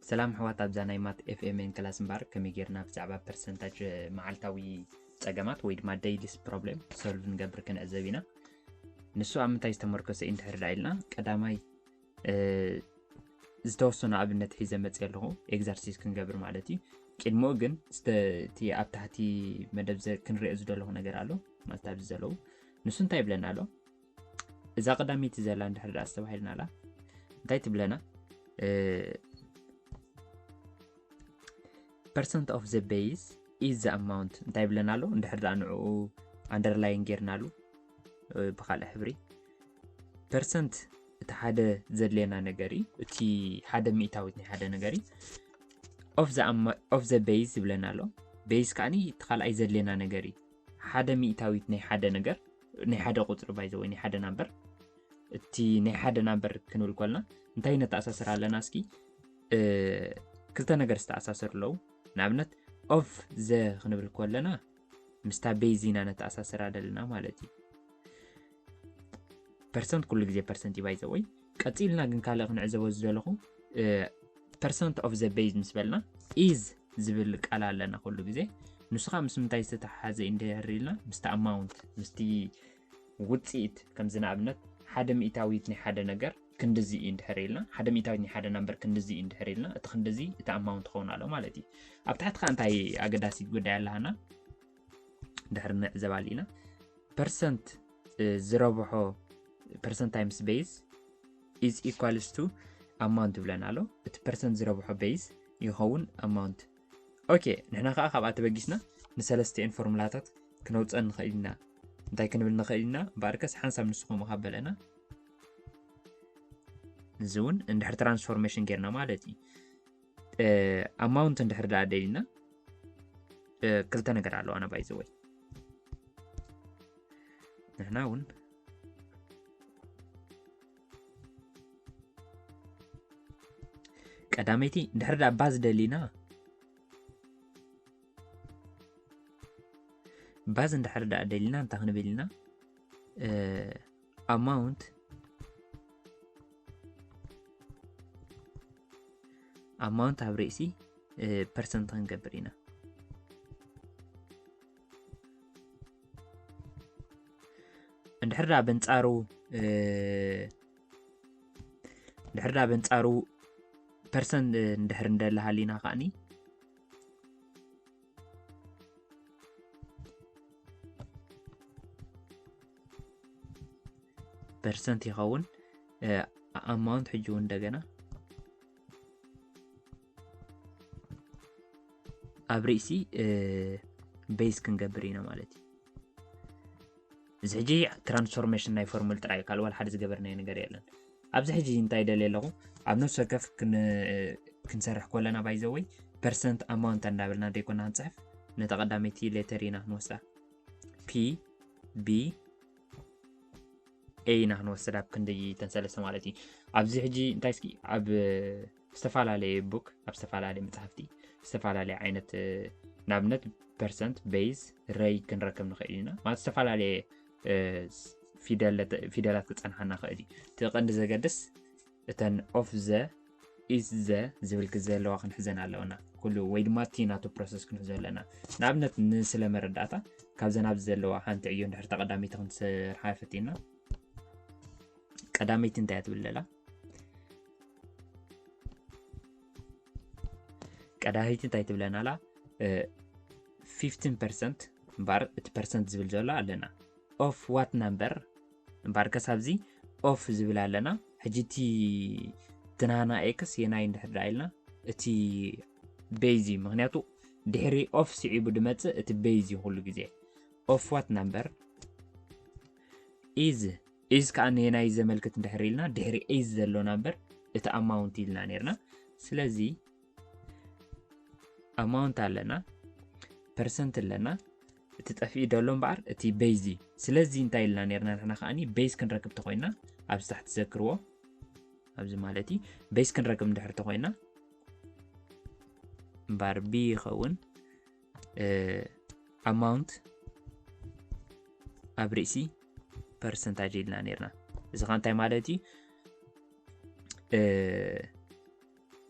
ሰላም ኣሕዋት፣ ኣብዛ ናይ ማት ኤፍ ኤም ኤን ክላስ እምበኣር ከመይ ጌርና ብዛዕባ ፐርሰንታጅ መዓልታዊ ጸገማት ወይ ድማ ዴይሊስ ፕሮብሌም ሶልቭ ንገብር ክንዕዘብ ኢና። ንሱ ኣብ ምንታይ ዝተመርኮሰ እዩ እንድሕር ደኣ ኢልና፣ ቀዳማይ ዝተወሰኑ ኣብነት ሒዘ መፅእ ኣለኹ፣ ኤግዘርሲስ ክንገብር ማለት እዩ። ቅድሚኡ ግን እቲ ኣብ ታሕቲ መደብ ክንሪኦ ዝደለኹ ነገር ኣሎ ማለት ኣብዚ ዘለዉ፣ ንሱ እንታይ ይብለና ኣሎ? እዛ ቀዳመይቲ ዘላ እንድሕር ደኣ ኣስተባሂልና ኣላ እንታይ ትብለና? Percent of the base is the amount እንታይ ይብለና ኣሎ? እንድሕር ደኣ ንዕኡ ኣንደርላይን ጌርናሉ ብካልእ ሕብሪ፣ ፐርሰንት እቲ ሓደ ዘድልየና ነገር እዩ። እቲ ሓደ ሚእታዊት ናይ ሓደ ነገር እዩ። Of the base ይብለና ኣሎ። ቤዝ ከዓኒ እቲ ካልኣይ ዘድልየና ነገር እዩ። ሓደ ሚእታዊት ናይ ሓደ ነገር፣ ናይ ሓደ ቁፅሪ ባይዘ ወይ ናይ ሓደ ናምበር፣ እቲ ናይ ሓደ ናምበር ክንብል ኮልና እንታይ ነተኣሳስር ኣለና? እስኪ ክልተ ነገር ዝተኣሳሰሩ ኣለዉ። ንኣብነት ኦፍ ዘ ክንብል ኮለና ምስታ ቤዝ ኢና ነተኣሳስራ ዘለና ማለት እዩ። ፐርሰንት ኩሉ ግዜ ፐርሰንት እዩ ባይዘ ወይ። ቀፂልና ግን ካልእ ክንዕዘቦ ዝደለኹ ፐርሰንት ኦፍ ዘ ቤዝ ምስ በልና ኢዝ ዝብል ቃል ኣለና ኩሉ ግዜ። ንሱ ከዓ ምስ ምንታይ ዝተተሓዘ እዩ እንድሕር ኢልና ምስቲ ኣማውንት ምስቲ ውፅኢት ከምዚ ንኣብነት ሓደ ሚእታዊት ናይ ሓደ ነገር ክንድዚ እዩ እንድሕር ኢልና፣ ሓደ ሚእታዊት ናይ ሓደ ናምበር ክንድዚ እዩ እንድሕር ኢልና፣ እቲ ክንድዚ እቲ ኣማውንት ክኸውን ኣሎ ማለት እዩ። ኣብ ታሕቲ ከዓ እንታይ ኣገዳሲት ጉዳይ ኣለሃና ድሕር ንዕዘብ ኣሊና። ፐርሰንት ዝረብሖ ፐርሰንት ታይምስ ቤዝ ኢዝ ኢኳልስ ቱ ኣማውንት ይብለና ኣሎ። እቲ ፐርሰንት ዝረብሖ ቤዝ ይኸውን ኣማውንት። ኦኬ፣ ንሕና ከዓ ካብኣ ተበጊስና ንሰለስቲኤን ፎርሙላታት ክነውፀን ንኽእል ኢና። እንታይ ክንብል ንኽእል ኢና? እምበኣርከስ ሓንሳብ ንሱ ከምኡ ካብ በለና፣ እዚ እውን እንድሕር ትራንስፎርሜሽን ጌርና ማለት እዩ። ኣማውንት እንድሕር ደኣ ደሊና ክልተ ነገር ኣለዋና ባይዘወይ። ንሕና እውን ቀዳመይቲ እንድሕር ደኣ ባዝ ደሊና፣ ባዝ እንድሕር ደኣ ደሊና እንታይ ክንብል ኢና? ኣማውንት ኣማውንት ኣብ ርእሲ ፐርሰንት ክንገብር ኢና። እንድሕር ደኣ በንጻሩ እንድሕር ደኣ በንጻሩ ፐርሰንት እንድሕር እንደለ ሃሊና ከዓኒ ፐርሰንት ይኸውን። ኣማውንት ሕጂ እውን እንደገና ኣብ ርእሲ ቤዝ ክንገብር ኢና ማለት እዩ። እዚ ሕጂ ትራንስፎርሜሽን ናይ ፎርሙል ጥራይ እዩ፣ ካልእ ዋላ ሓደ ዝገበርናዮ ነገር የለን። ኣብዚ ሕጂ እንታይ ደልየ ኣለኹ? ኣብ ነፍሲ ወከፍ ክንሰርሕ ኮለና ባይዘወይ ፐርሰንት ኣማውንት እንዳበልና ደይኮና ክንፅሕፍ፣ ነታ ቀዳመይቲ ሌተር ኢና ክንወስዳ። ፒ ቢ ኤ ኢና ክንወስድ ኣብ ክንዲ ተንሰለሰ ማለት እዩ። ኣብዚ ሕጂ እንታይ እስኪ ኣብ ዝተፈላለየ ቡክ ኣብ ዝተፈላለየ መፅሓፍቲ ዝተፈላለየ ዓይነት ንኣብነት ፐርሰንት ቤዝ ረይ ክንረክብ ንኽእል ኢና ማለት ዝተፈላለየ ፊደላት ክፀንሓና ክእል እዩ። እቲ ቀንዲ ዘገድስ እተን ኦፍ ዘ ኢዝ ዘ ዝብል ግዜ ዘለዋ ክንሕዘን ኣለና ኩሉ ወይ ድማ እቲ ናቱ ፕሮሰስ ክንሕዞ ኣለና። ንኣብነት ንስለ መረዳእታ ካብዘን ኣብዚ ዘለዋ ሓንቲ ዕዮ እንድሕር ተቐዳሚቲ ክንሰርሓ ፈቲና ቀዳመይቲ እንታይ እያ ትብል ዘላ? ቀዳመይቲ እንታይ ትብለና ኣላ? ፊፍቲን ፐርሰንት እምበኣር እቲ ፐርሰንት ዝብል ዘሎ ኣለና። ኦፍ ዋት ናምበር እምበኣር ከሳብዚ ኦፍ ዝብል ኣለና። ሕጂ እቲ ትናና ኤክስ የናይ እንድሕር ደኣ ኢልና እቲ ቤዝ እዩ። ምክንያቱ ድሕሪ ኦፍ ስዒቡ ድመፅእ እቲ ቤዝ እዩ ኩሉ ግዜ። ኦፍ ዋት ናምበር ኢዝ ኢዝ ከዓ ንየናይ ዘመልክት እንድሕር ኢልና ድሕሪ ኢዝ ዘሎ ናምበር እቲ ኣማውንት ኢልና ነርና። ስለዚ ኣማውንት ኣለና፣ ፐርሰንት ኣለና፣ እቲ ጠፊኡ ደሎ እምበኣር እቲ ቤዝ እዩ። ስለዚ እንታይ ኢልና ነርና ንሕና ከዓኒ ቤዝ ክንረክብ ተኮይና ኣብዚ ታሕቲ ዘክርዎ ኣብዚ ማለት እዩ። ቤዝ ክንረክብ እንድሕር ተኮይና እምበኣር ቢ ይኸውን። ኣማውንት ኣብ ርእሲ ፐርሰንታጅ ኢልና ነርና። እዚ ኸ እንታይ ማለት እዩ?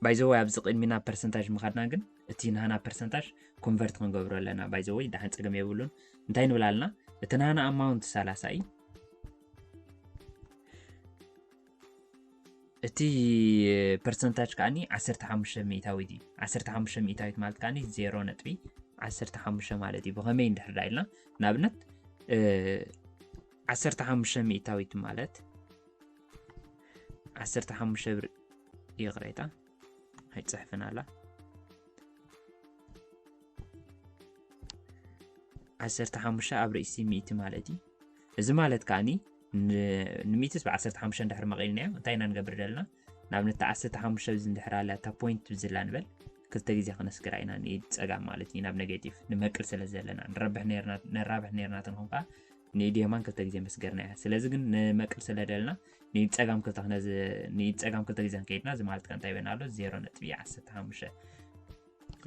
ባይዘወይ ኣብዚ ቅድሚ ናብ ፐርሰንታጅ ምኻድና ግን እቲ ናህና ፐርሰንታጅ ኮንቨርት ክንገብሮ ኣለና። ባይዘወይ ደሓን ጸገም የብሉን። እንታይ ንብል ኣለና? እቲ ናህና ኣማውንት ሰላሳ እዩ። እቲ ፐርሰንታጅ ከዓኒ ዓሰርተ ሓሙሽተ ሚእታዊት እዩ። ዓሰርተ ሓሙሽተ ሚእታዊት ማለት ከዓኒ ዜሮ ነጥቢ ዓሰርተ ሓሙሽተ ማለት እዩ። ብኸመይ እንድሕር ዳ ኢልና ንኣብነት ዓሰርተ ሓሙሽተ ሚእታዊት ማለት ዓሰርተ ሓሙሽተ ብር፣ ይቕሬታ ኣይፅሕፍን ኣላ። ዓሰርተ ሓሙሽተ ኣብ ርእሲ ሚእቲ ማለት እዩ። እዚ ማለት ከዓኒ ንሚእትስ ብ ዓሰርተ ሓሙሽተ እንድሕር መቒልናዮ እንታይ ኢና ንገብር ዘለና? ንኣብነት ዓሰርተ ሓሙሽተ ብዚ እንድሕር ኣላ እታ ፖይንት ብዝላ ንበል ክልተ ግዜ ክነስግራ ኢና ንኢድ ፀጋም ማለት እዩ ናብ ኔጌቲቭ ንመቅል ስለ ዘለና ንረብሕ ነራብሕ ነርና ትንኾን ከዓ ንኢድ የማን ክልተ ግዜ መስገርና እያ። ስለዚ ግን ንመቅል ስለ ደለና ንኢድ ፀጋም ክልተ ክነዝ ንኢድ ፀጋም ክልተ ግዜ ከይድና እዚ ማለት ከ እንታይ ይበና ኣሎ ዜሮ ነጥቢ ዓሰርተ ሓሙሽተ።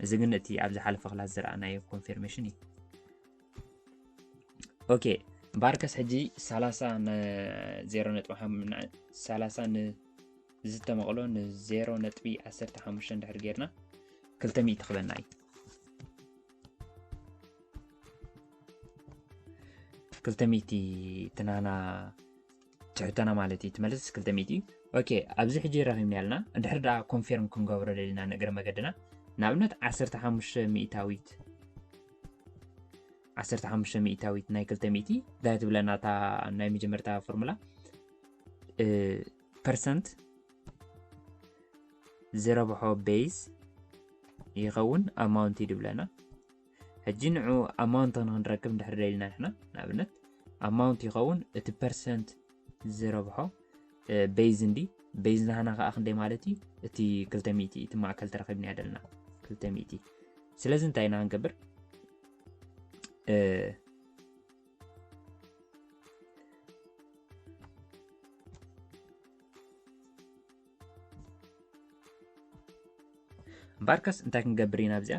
እዚ ግን እቲ ኣብ ዝሓለፈ ክላስ ዝረኣናዮ ኮንፊርሜሽን እዩ። ኦኬ እምበኣርከስ ሕጂ ሰላሳ ዜሮ ነጥቢ ሰላሳ ንዝተመቕሎ ን ዜሮ ነጥቢ ዓሰርተ ሓሙሽተ እንድሕር ጌርና ክልተ ሚእቲ ክበና እዩ። ክልተ ሚእቲ ትናና ትሕተና ማለት እዩ ትመልስ ክልተ ሚእቲ እዩ። ኦኬ ኣብዚ ሕጂ ረኺብና ያልና እንድሕር ደኣ ኮንፌርም ክንገብሮ ደሊና ንእግረ መገድና ንኣብነት ዓሰርተ ሓሙሽተ ሚእታዊት ዓሰርተ ሓሙሽተ ሚእታዊት ናይ ክልተ ሚእቲ እንታይ ትብለና እታ ናይ መጀመርታ ፎርሙላ ፐርሰንት ዝረብሖ ቤዝ ይኸውን ኣማውንት እዩ ድብለና። ሕጂ ንዑ ኣማውንት ንክንረክብ እንድሕር ደሊና ንሕና ንኣብነት ኣማውንት ይኸውን እቲ ፐርሰንት ዝረብሖ ቤዝ እንዲ ቤዝ ናህና ከዓ ክንደይ ማለት እዩ እቲ ክልተ ሚእቲ እቲ ማእከል ተረኪብና ደለና ክልተ ሚእቲ። ስለዚ እንታይ ኢና ክንገብር እምበኣርከስ እንታይ ክንገብር ኢና ኣብዚኣ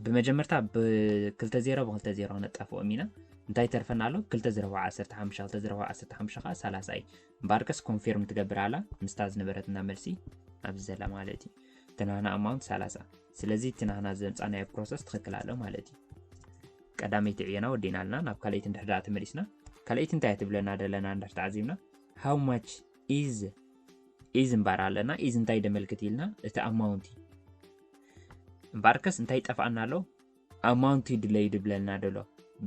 ብመጀመርታ ብክልተ ዜሮ ብክልተ ዜሮ ክነጣፍኦም ኢና። እንታይ ተርፈና ኣሎ ክልተ ዝረብሖ ዓሰርተ ሓሙሽተ ክልተ ዝረብሖ ዓሰርተ ሓሙሽተ ከዓ ሰላሳ እዩ። እምበኣርከስ ኮንፊርም ትገብር ኣላ ምስታ ዝነበረትና መልሲ ኣብዚ ዘላ ማለት እዩ። ትናህና ኣማውንት ሰላሳ ስለዚ እቲ ናህና ዘምፃናዮ ፕሮሰስ ትኽክል ኣሎ ማለት እዩ። ቀዳመይቲ ዕዮና ወዲእና ኣለና ናብ ካልኣይቲ እንድሕር ደኣ ተመሊስና ካልኣይቲ እንታይ ትብለና ደለና እንድሕር ተዓዚብና how much is is እምበኣር ኣለና is እንታይ ደመልክት ኢልና እቲ ኣማውንት እዩ። እምበኣርከስ እንታይ ይጠፍኣና ኣሎ ኣማውንት እዩ ድለዩ ድብለና ደሎ።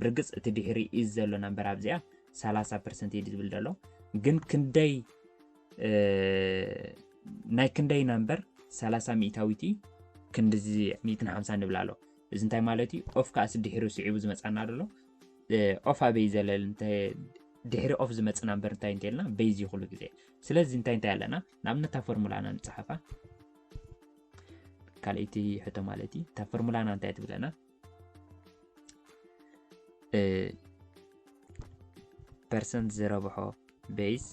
ብርግፅ እቲ ድሕሪ is ዘሎ ናምበር ኣብዚኣ ሰላሳ ፐርሰንት እዩ ዝብል ደሎ ግን ክንደይ ናይ ክንደይ ናምበር ሰላሳ ሚእታዊት እዩ ክንድዚ ሚእትን ሓምሳ ንብል ኣሎ። እዚ እንታይ ማለት እዩ ኦፍ ከዓስ ድሕሪ ስዒቡ ዝመፃና ደሎ ኦፍ ኣበይ ዘለል ድሕሪ ኦፍ ዝመፅእ ናምበር እንታይ እንተልና ቤዝ እዩ ኩሉ ግዜ። ስለዚ እንታይ እንታይ ኣለና ንኣብነት እታ ፎርሙላና ንፀሓፋ ካልኣይቲ ሕቶ ማለት እዩ እታ ፎርሙላና እንታይ ትብለና ፐርሰንት ዝረብሖ ቤዝ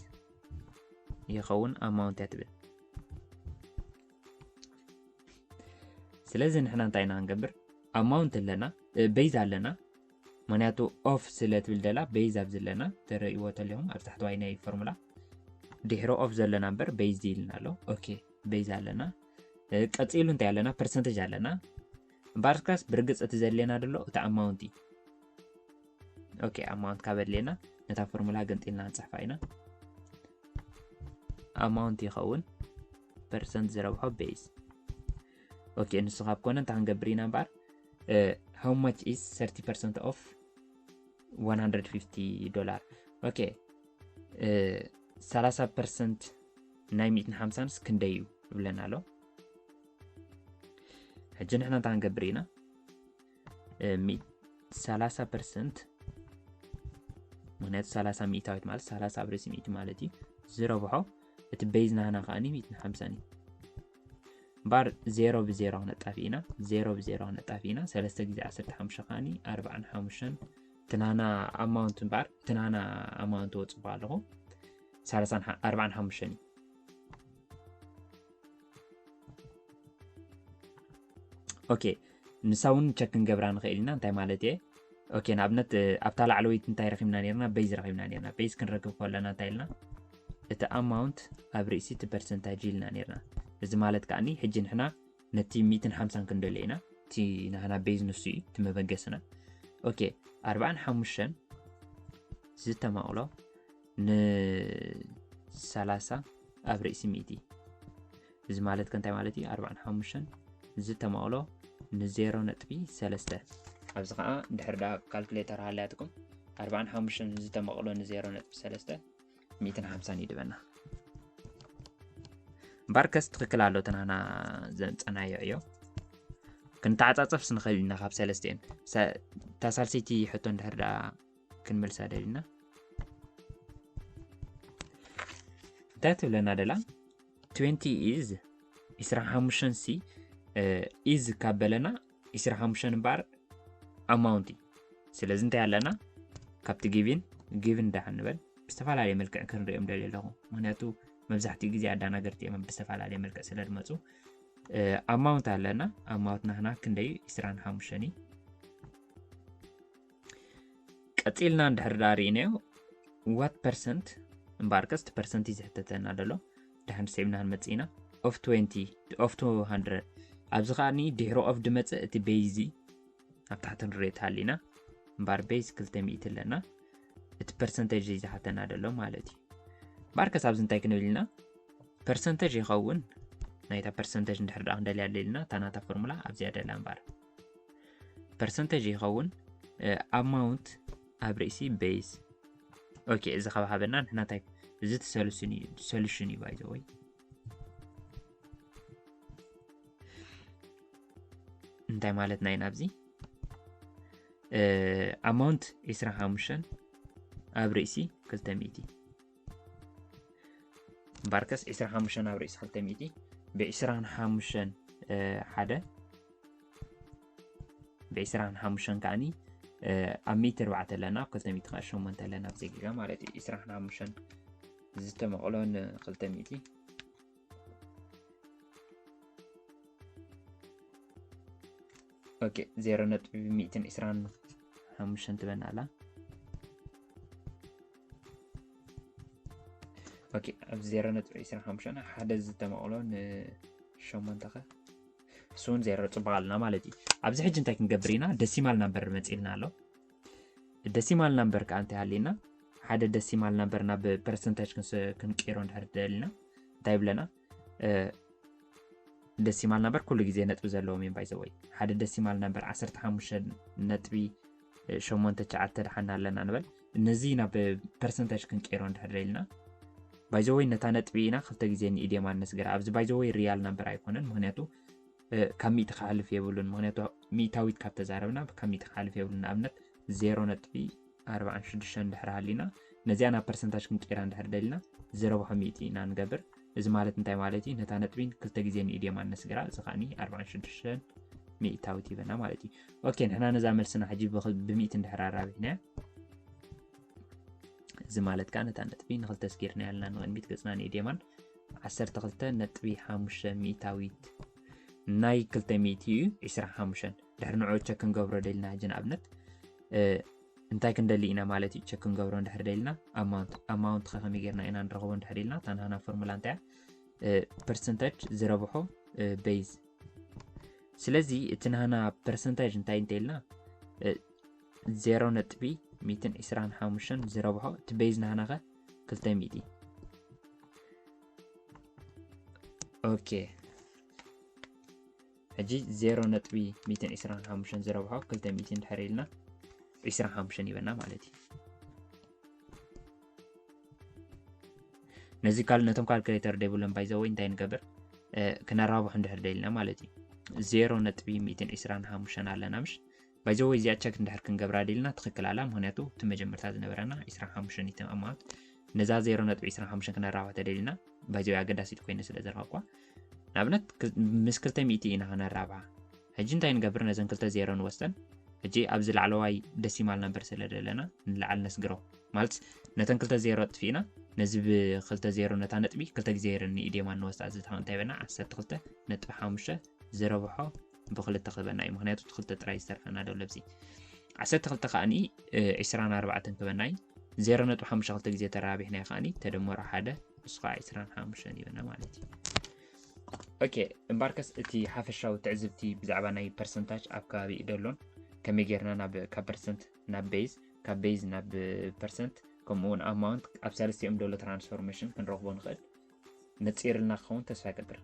ይኸውን ኣማውንት እያ ትብል። ስለዚ ንሕና እንታይ ኢና ክንገብር ኣማውንት ኣለና ቤዝ ኣለና ምክንያቱ ኦፍ ስለ ትብል ደላ ቤዝ ኣብዚ ኣለና ተረእይዎ ተለኹም ኣብ ታሕተዋይ ናይ ፎርሙላ ድሕሪ ኦፍ ዘለና እምበር ቤዝ ኢልና ኣሎ። ኦኬ ቤዝ ኣለና ቀፂሉ እንታይ ኣለና ፐርሰንቴጅ ኣለና እምበኣርከስ ብርግፅ እቲ ዘድልየና ደሎ እቲ ኣማውንት እዩ። ኦኬ ኣማውንት ካብ ኣድልየና ነታ ፎርሙላ ገንጢልና ንፅሕፋ ኢና። ኣማውንት ይኸውን ፐርሰንት ዝረብሖ ቤዝ። ኦኬ ንሱ ካብ ኮነ እንታይ ክንገብር ኢና እምበኣር how much is thirty percent of one hundred fifty dollar okay ሰላሳ ፐርሰንት ናይ ሚእትን ሓምሳንስ ክንደይ እዩ ይብለና ኣሎ። ሕጂ ንሕና እንታይ ክንገብር ኢና ሰላሳ ፐርሰንት ምክንያቱ ሰላሳ ሚእታዊት ማለት ሰላሳ ኣብ ርእሲ ሚእቲ ማለት እዩ ዝረብሖ እቲ ቤዝ ናህና ከዓኒ ሚእትን ሓምሳን እዩ። እምበኣር ዜሮ ብዜሮ ክነጣፊ ኢና ዜሮ ብዜሮ ክነጣፊ ኢና ሰለስተ ግዜ ዓሰርተ ሓሙሽተ ከዓኒ ኣርባዓን ሓሙሽተን ትናና ኣማውንት እምበኣር ትናና ኣማውንት ወፅቦ ኣለኹ ሰላሳን ኣርባዓን ሓሙሽተን እዩ። ኦኬ ንሳ እውን ቸክ ክንገብራ ንኽእል ኢና እንታይ ማለት እየ ኦኬ ንኣብነት ኣብታ ላዕለወይት እንታይ ረኪብና ነርና ቤዝ ረኪብና ነርና ቤዝ ክንረክብ ከለና እንታይ ኢልና እቲ ኣማውንት ኣብ ርእሲ እቲ ፐርሰንታጅ ኢልና ነርና እዚ ማለት ከዓኒ ሕጂ ንሕና ነቲ ሚእትን ሓምሳን ክንደልዮ ኢና። እቲ ናህና ቤዝ ንሱ እዩ፣ እቲ መበገስና። ኦኬ፣ ኣርባዓን ሓሙሽተን ዝተማቕሎ ንሰላሳ ኣብ ርእሲ ሚእቲ። እዚ ማለት ከ እንታይ ማለት እዩ? ኣርባዓን ሓሙሽተን ዝተማቕሎ ንዜሮ ነጥቢ ሰለስተ። ኣብዚ ከዓ ድሕር ዳ ካልኩሌተር ሃልያትኩም ኣርባዓን ሓሙሽተን ዝተማቕሎ ንዜሮ ነጥቢ ሰለስተ ሚእትን ሓምሳን ይድበና። እምበኣርከስ ትኽክል ኣሎ፣ እቲ ናህና ዘምፀናዮ ዕዮ። ክንተዓፃፀፍስ ንኽእል ኢና ካብ ሰለስቲኤን። ሰ-፣ እታ ሳልሰይቲ ሕቶ እንድሕር ደኣ ክንመልሳ ደሊና። እንታይ ትብለና ደላ? ትዌንቲ ኢዝ ዒስራን ሓሙሽተን ሲ፣ እ፣ ኢዝ ካብ በለና ዒስራን ሓሙሽተን እምበኣር ኣማውንት እዩ። ስለዚ እንታይ ኣለና? ካብቲ ጊቪን፣ ጊቭን ደሓን ንበል። ብዝተፈላለየ መልክዕ ክንሪኦም ደልየ ኣለኹ። ምኽንያቱ መብዛሕትኡ ግዜ ኣዳናገርቲ እዮም ብዝተፈላለየ መልክዕ ስለ ዝመፁ። እ፣ ኣማውንት ኣለና። ኣማውንት ናህና ክንደይ እዩ? ዒስራን ሓሙሽተን እዩ። ቀፂልና እንድሕር ደኣ ርኢናዮ፣ what percent እምበኣርከስ እቲ ፐርሰንት እዩ ዝሕተተና ደሎ። ደሓን ስዒብና ክንመፅእ ኢና። Of twenty፣ of two hundred። ኣብዚ ከዓኒ ድሕሪ of ድመፅእ እቲ ቤዝ ኣብ ታሕቲ ንሪኦ ተሃሊና። እምበኣር ቤዝ ክልተ ሚእቲ ኣለና። እቲ ፐርሰንቴጅ እዩ ዝሓተና ደሎ ማለት እዩ። እምበኣርከስ ኣብዚ እንታይ ክንብል ኢና? ፐርሰንቴጅ ይኸውን። ናይታ ፐርሰንቴጅ እንድሕር ደኣ ክንደልያ ደሊና፣ እታ ናታ ፎርሙላ ኣብዚኣ ደላ እምበኣር። ፐርሰንቴጅ ይኸውን፣ እ፣ ኣማውንት ኣብ ርእሲ ቤዝ። ኦኬ፣ እዚ ካብ ሃበና ንሕና እንታይ፣ እዚ እቲ ሶሉሽን እዩ፣ ሶሉሽን እዩ by the way። እንታይ ማለትና ኢና ኣብዚ? እ፣ ኣማውንት ዒስራን ሓሙሽተን ኣብ ርእሲ ክልተ ሚእቲ። እምበኣርከስ ዒስራን ሓሙሽተን ኣብ ርእሲ ክልተ ሚእቲ፣ ብዒስራን ሓሙሽተን፣ እ፣ ሓደ፣ ብዒስራን ሓሙሽተን ከዓኒ፣ እ፣ ኣብ ሚእቲ ኣርባዕተ ኣለና፣ ኣብ ክልተ ሚእቲ ከዓ ሸሞንተ ኣለና፣ ኣብ ዜጋ ማለት እዩ። ዒስራን ሓሙሽተን ዝተመቕሎ ንክልተ ሚእቲ። ኦኬ፣ ዜሮ ነጥቢ ሚእትን ዒስራን ሓሙሽተን ትበና ኣላ። ኦኬ፣ ኣብ ዜሮ ነጥቢ ዒስራን ሓሙሽተን ሓደ ዝተመቕሎ ንሸሞንተ ከ? እሱ እውን ዜሮ ጽቡቕ ኣለና ማለት እዩ። ኣብዚ ሕጂ እንታይ ክንገብር ኢና? ደሲማል ናምበር መጺእልና ኣሎ። ደሲማል ናምበር ከኣ እንታይ ሃልየና? ሓደ ደሲማል ናምበር ናብ ፐርሰንታጅ ክንስ-፣ ክንቀይሮ እንድሕር ደሊና እንታይ ይብለና? እ፣ ደሲማል ናምበር ኩሉ ግዜ ነጥቢ ዘለዎም እዮም፣ by the way። ሓደ ደሲማል ናምበር ዓሰርተ ሓሙሽተ ነጥቢ ሸሞንተ ትሽዓተ ደሓን ኣለና ንበል። ነዚ ናብ ፐርሰንታጅ ክንቀይሮ እንድሕር ደሊና፣ by the way፣ ነታ ነጥቢ ኢና ክልተ ግዜ ንኢድየማ ነስግራ። ኣብዚ by the way ሪያል ናምበር ኣይኮነን፣ ምኽንያቱ፣ እ፣ ካብ ሚእቲ ክሓልፍ የብሉን። ምኽንያቱ ሚእታዊት ካብ ተዛረብና ካብ ሚእቲ ክሓልፍ የብሉን። ንኣብነት ዜሮ ነጥቢ ኣርባዓን ሽዱሽተን እንድሕር ሃሊና፣ ነዚኣ ናብ ፐርሰንታጅ ክንቀይራ እንድሕር ደሊና፣ ዝረብሖ ሚእቲ ኢና ንገብር። እዚ ማለት እንታይ ማለት እዩ? ነታ ነጥቢ ክልተ ግዜ ንኢድየማ ነስግራ፣ እዚ ከኣኒ ኣርባዓን ሽዱሽተን ሚእታዊት ይበና ማለት እዩ። ኦኬ፣ ንሕና ነዛ መልስና ሕጂ ብኽ-፣ ብሚእቲ እንድሕር ኣራቢሕናያ፣ እዚ ማለት ከኣ ነታ ነጥቢ ንኽልተ ስጊርና ያልና ንቕድሚት ገጽና ንኢድየማን ዓሰርተ ክልተ ነጥቢ ሓሙሽተ ሚእታዊት ናይ ክልተ ሚእቲ እዩ፣ ዒስራን ሓሙሽተን። ድሕሪ ንዕኡ ቸክ ክንገብሮ ደሊና ሕጂ ንኣብነት፣ እ፣ እንታይ ክንደሊ ኢና ማለት እዩ? ቸክ ክንገብሮ እንድሕር ደሊና ኣማውንት፣ ኣማውንት ከ ከመይ ጌርና ኢና ንረኽቦ እንድሕር ኢልና፣ እታ ናህና ፎርሙላ እንታይ እያ? እ፣ ፐርሰንታጅ ዝረብሖ፣ እ፣ ቤዝ። ስለዚ እቲ ናህና ፐርሰንታጅ እንታይ እንተ ኢልና፣ እ፣ ዜሮ ነጥቢ ሚእትን ዒስራን ሓሙሽተን ዝረብሖ፣ እቲ ቤዝ ናህና ከ ክልተ ሚእቲ። ኦኬ። ሕጂ ዜሮ ነጥቢ ሚእትን ዒስራን ሓሙሽተን ዝረብሖ ክልተ ሚእቲ እንድሕር ኢልና ዒስራን ሓሙሽተን ይበና ማለት እዩ። ነዚ ካል-፣ ነቶም ካልኩሌተር ደይብሎም by the way እንታይ ንገብር? እ፣ ክነራብሑ እንድሕር ደሊና ማለት እዩ። ዜሮ ነጥቢ ሚእትን ዒስራን ሓሙሽተን ኣለና ምሽ? By the way እዚኣ ቸክ እንድሕር ክንገብራ ደሊና ትኽክል ኣላ፣ ምኽንያቱ እቲ መጀመርታ ዝነበረና ዒስራን ሓሙሽተን እዩ ኣማውንት። ነዛ ዜሮ ነጥቢ ዒስራን ሓሙሽተን ክነራብሖ ተደሊና፣ by the way ኣገዳሲት ኮይነ ስለ ዘረኸብኳ፣ ንኣብነት ክ-፣ ምስ ክልተ ሚእቲ ኢና ክነራብሓ። ሕጂ እንታይ ንገብር? ነዘን ክልተ ዜሮ ንወስደን። ሕጂ ኣብዚ ላዕለዋይ ደሲማል ናምበር ስለ ዘለና ንላዕሊ ነስግሮ። ማለት ነተን ክልተ ዜሮ ኣጥፊእና፣ ነዚ ብክልተ ዜሮ ነታ ነጥቢ ክልተ ግዜ ንኢድየማ ንወስዳ። እዚ እንታይ ይበና? ዓሰርተ ክልተ ነጥቢ ሓሙሽተ ዝረብሖ ብክልተ ክበና እዩ። ምኽንያቱ እቲ ክልተ ጥራይ ዝተርፈና ደሎ ኣብዚ። ዓሰርተ ክልተ ከኣኒ፣ እ፣ ዒስራን ኣርባዕተን ክበና እዩ። ዜሮ ነጥቢ ሓሙሽተ ክልተ ግዜ ተራቢሕናዮ ከኣኒ ተደመሮ ሓደ፣ ንሱ ከዓ ዒስራን ሓሙሽተን ይበና ማለት እዩ። okay እምበርከስ እቲ ሓፈሻዊ ትዕዝብቲ ብዛዕባ ናይ percentage ኣብ ከባቢ ደሎን ከመይ ጌርና ናብ ካብ percent ናብ base ካብ base ናብ percent ከምኡ እውን amount ኣብ ሰለስቲኦም ደሎ transformation ክንረኽቦ ንኽእል ነፂርልና ክኸውን ተስፋ ይገብር።